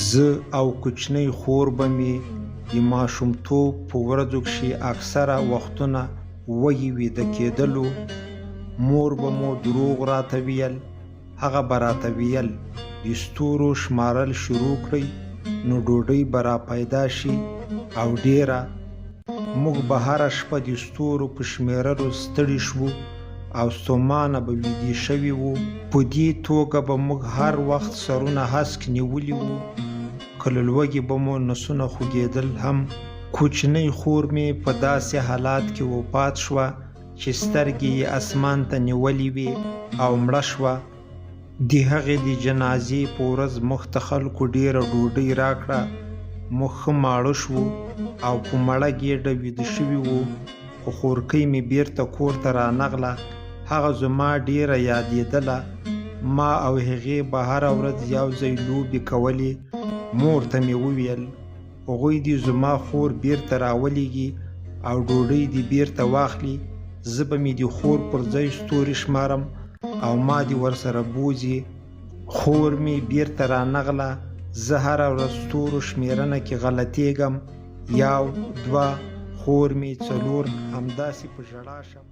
زه او کوچنۍ خور به مې د ماشومتوب په ورځو کښې اکثره وختونه وږي ویده کېدلو. مور به مو دروغ راته ویل. هغه به راته ویل، د ستورو شمارل شروع کړئ نو ډوډۍ به را پیدا شي او ډېره. موږ به هره شپه د ستورو په شمېرلو ستړي شوو او ستومانه به ویدې شوي وو. په دې توګه به موږ هر وخت سرونه هسک نیولي وو، که له لوږې به مو نسونه خوږېدل هم. کوچنۍ خور مې په داسې حالات کې وفات شوه چې سترګې یې اسمان ته نیولې وې او مړه شوه. د هغې د جنازې په ورځ موږ ته خلکو ډېره ډوډۍ راکړه، موږ ښه ماړه شوو او په مړه ګېډه ویده شوي وو، خو خورکۍ مې بېرته کور ته رانغله، هغه زما ډېره یادېدله، ما او هغې به هره ورځ یو ځای لوبې کولې، مور ته مې وویل. هغوی دې زما خور بېرته راولېږي او ډوډۍ دې بېرته واخلي، زه به مې د خور پر ځای ستوري شمارم او ما دې ورسره بوځي. خور مې بېرته رانغله، زه هره ورځ ستورو شمېرنه کې غلطېږم، یو، دوه، خور مې څلور، همداسې په ژړا شم.